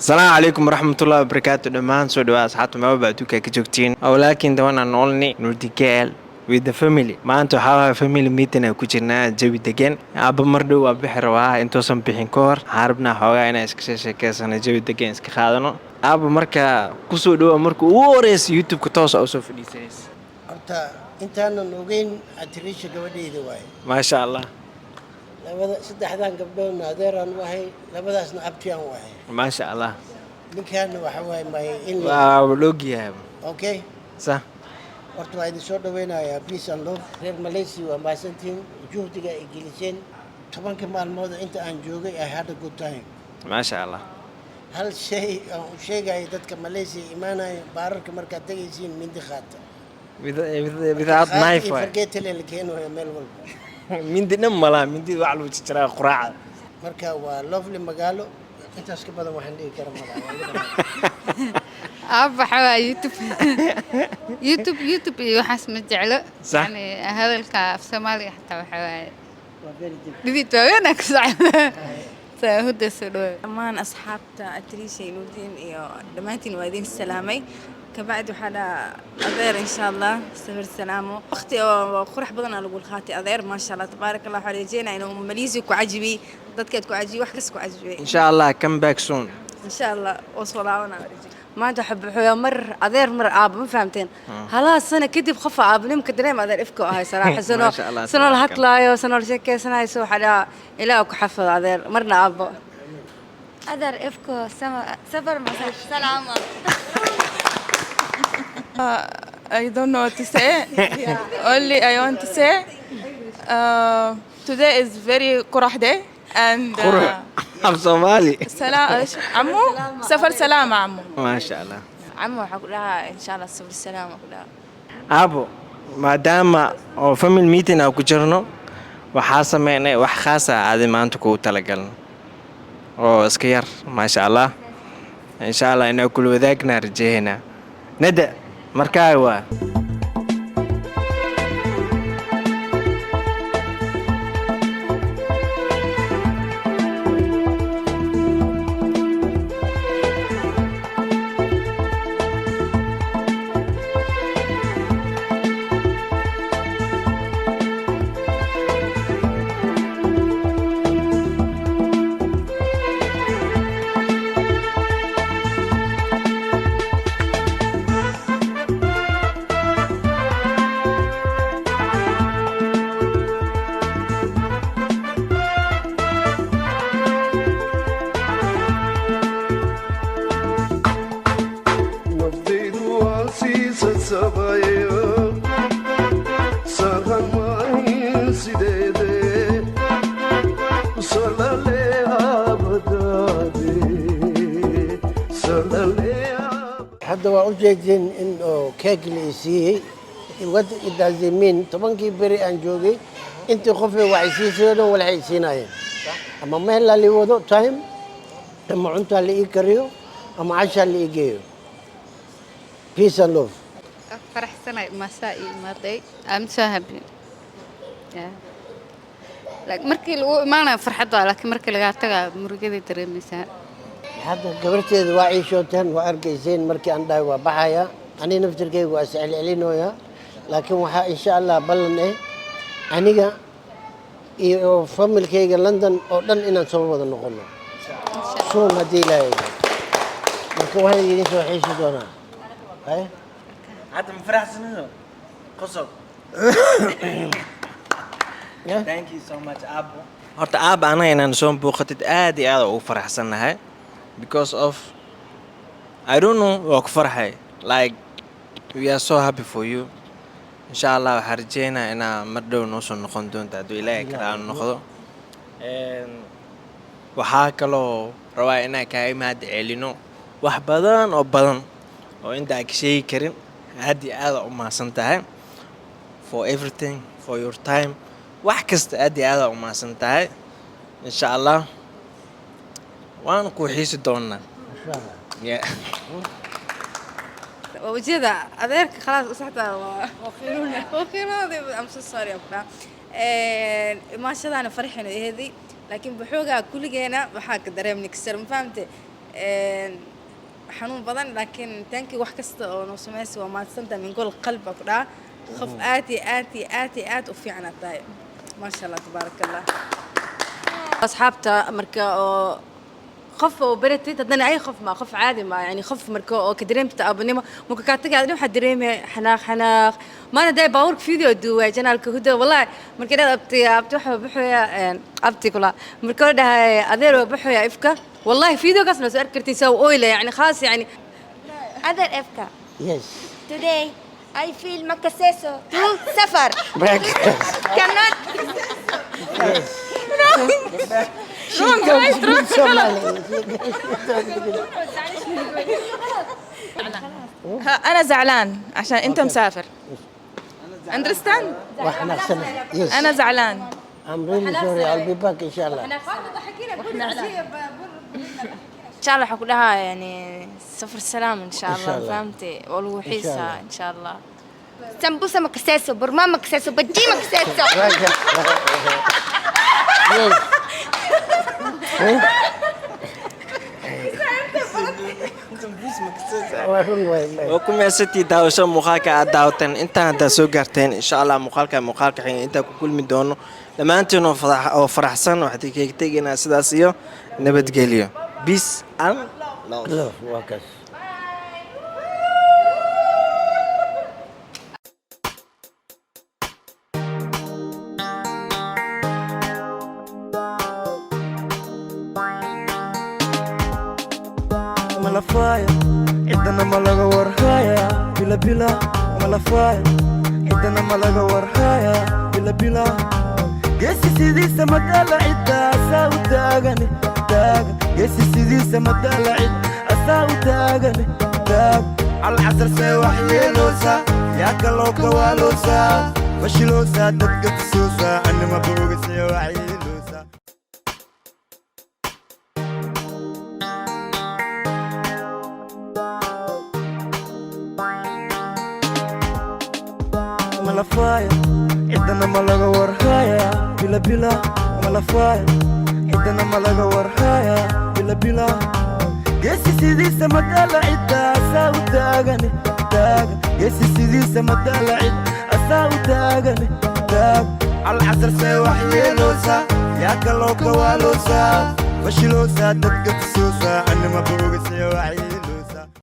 Asalaamu calaykum waraxmatullahi wabarakaatu. Dhammaan soo dhawaad, asxaabta, meelba adduunka ka joogtiin. Walaakin the one and only Nurdigeel with the family. Maanta waxaa waaya family meeting aan ku jirnaa, jawi degan. Aabba mar dhow waa bixi rabaa. Intuusan bixin ka hor waxaan rabnaa xoogaa inaan iska sheekeysano, jawi degan iska qaadano. Aabba, marka kusoo dhawa, marka ugu horeysa YouTube-ka toos aa usoo fadhiisanaysa. Horta intaanan ogeyn, Atiriisha gabadhayda waaye. Maasha Allah. Labada saddexdan gabdhoodna adeeraan u ahay, labadaasna abtiyaan u ahay. Maasha Allah. Ninkaana waxa waaye my in waa loogyahay. Okay. Sax. Horta waa idin soo dhaweynayaa, peace and love. Reer Malaysia waa mahadsantihiin juhdiga ay geliseen 10-ka maalmood inta aan joogay. I had a good time. Maasha Allah. Hal shay aan u sheegaya dadka Malaysia imaanaya: baararka markaad tegaysiin, mindi qaata. Without knife waay. Fargeetale la keenayo meel walba. Mindi dhan malaha, mindi wax lagu jarjaraa quraacda. Marka waa lovely magaalo. Intaas ka badan waxaan dhihi kara malaha, waa iga dhammaan. Aab, waxaa waa YouTube, YouTube, YouTube iyo waxaas ma jeclo. Sax. Yani hadalka af Soomaaliga xataa waxaa waaye Waa very difficult. dhidid waaweyn ka socda. Saa huda, soo dhawaad. Dhammaan asxaabta Atriisha, Nuurdiin iyo dhammaantiin waa idin salaamay. Kabacdi waxaa dhahaa adeer, insha Allah safar salaamo. Waqti oo qurux badan aa lagu qaatay adeer, maasha Allah, tabaaraka Allah. Waxaan rajeynaya inuu Maleesiya ku cajibiyey, dadkeed ku cajibiyey, wax kasta ku cajibiyey. Insha Allah, come back soon. Insha Allah, oo soo laabanaa. Maanta waxa buxuyaa mar adeer, mar aaba, ma fahamteen? Halaha sana kadib qofa aabanimka dareem adeer ifka ahay saraaxa sano. Maasha Allah, sano la tabaaraka. Hadlaayo sano la sheekeysanayso, waxaa dhahaa Ilaah ku xafado adeer, marna aabo. Adeer ifko, safar salaama. I don't know what to say. Only I want to say today is very qurux day and Qurux af Soomaali. عمو، سفر سلامة عمو. Maasha Allah. Camo, waxaa ku dhahaa insha Allah safar salaama ku dhahaa. Aabo, maadaama oo family meeting aan ku jirno, waxaa sameynay wax khaas ah aadi maanta kugu talagalno oo iska yar. Maasha Allah, insha Allah inaa kula wadaagnaa rajeeynaa. Nada markaa waa Naftaydu waa siisa sabayo sahan maahin sideede salale abadaade salale. Hadda waa u jeedeen in oo keeg la i siiyey. What it does it mean? 10-kii beri aan joogay, intii qofay wax i siisay oo dhan waxay i siinaayeen ama meel la lii wado time, ama cuntaa la ii kariyo, ama cashaa la ii geeyo. Peace and love. Faraxsanay maasaa ii imaaday. I'm so happy. Yeah. Like, markii lagu imaanayo farxad waa, laakiin markii lagaa tagayo murugaday dareemaysaa. Hadda gabarteeda waa ciishooteen, waa arkayseen markii aan dhahay waa baxaya. Aniga naftirkeyga waa iscelcelinooyaa, laakiin waxaa insha Allah ballan eh aniga iyo familkeyga London oo dhan inaan soo wada noqono soon haddii Ilaahay idmo. Marka waxaan idin soo xiisi doonaa. Haye. Hadda ma faraxsanido qosob? Yeah? Thank you so much, aabo. Horta aaba, anaga inaan soo booqatid aad iyo aad ugu faraxsannahay because of, I don't know, waa ku farxay. Like, we are so happy for you. Insha Allah waxaan rajeynaa inaa mar dhow noo soo noqon doonta hadduu Ilaahay karaano noqdo. Waxaa kaloo rabaa inaan kaaga mahad celino wax badan oo badan oo inta aan ka sheegi karin. Aad iyo aad u mahadsan tahay for everything, for your time, wax kasta. Aad iyo aad u mahadsan tahay. Insha Allah waan ku xiisi doonaa. Insha Allah. Yeah. Wajada adeerka khalaas saxda waa wakiilada. I'm so sorry ku dhaha imaashadaana farxina eheday, laakiin baxoogaa kulligeena waxaa ka dareemnay kasar, ma fahamte? Xanuun badan, laakiin thank you. Wax kasta oo noo samaysa waa mahadsantahay min kul qalbi ku dhaha. Qof aad iyo aad iyo aad iyo aad u fiican aad tahay, maasha Allah, tabaaraka Allah. Asxaabta marka oo qof oo baratid, haddana ay qof ma qof caadi ma, yani qof marka oo ka dareemta aabanimo marka kaa tagay, adina waxaa dareemaya xanaaq xanaaq. Maana day baabuurka video duway janaalka Huda. Wallahi marka inaad abti abti waxa buxuya abti kula marka la dhahay adeer waa buxuya ifka, wallahi videogaas na soo arki kartiin saa oyla, yani khaas yani. Adeer Efka. Yes. Today I feel makaseso to safar. Breakfast. Cannot. Yes. She talks good Somali. ها، انا زعلان عشان انت مسافر، understand؟ واحنا سنة. Yes. انا زعلان. I'm really sorry. I'll be back إن شاء الله. إن شاء الله waxaa ku dhahaa yani safar salaam in sha إن شاء Allah. الله. Fahamtay? Waa lagu إن شاء xiisaa الله. in sha Allah. Sambusa makaseso, burma makaseso, baji makaseso. Yes. Eh? Waa run waay. Waa ku meesantii daawasho muuqaalka aad daawateen intaan haddaa soo gaarteen. Insha Allah muuqaalka muuqaalka xiga intaan ku kulmi doono, dhammaantiin oo faraxsan waxaad kaga tegaynaa sidaas iyo nabadgelyo. Peace and love. Love, waa kaas. Malafaya cidana ma laga warhaya bila bila. Malafaya cidana ma laga warhaya bila bila. Geesi sidiisa madaala cidda asaa u taagane taagan. Geesi sidiisa madaala cid asaa u taagane taag. Calcasar see wax yeeloosa, yaa kaloo kawaaloosa, fashiloosa, dadka tusoosa, anima boogasee wax yeeloosa. Malafaya cidana ma laga warhaya bila bila. Malafaya cidana ma laga warhaya bila bila. Geesi sidiisa madaala cidda asaa u taagane taagan. Geesi sidiisa madaala cid asaa u taagane taag. Calcasar see wax yeeloosa, yaa kaloo kawaaloosa, fashiloosa, dadka tusoosa, anima.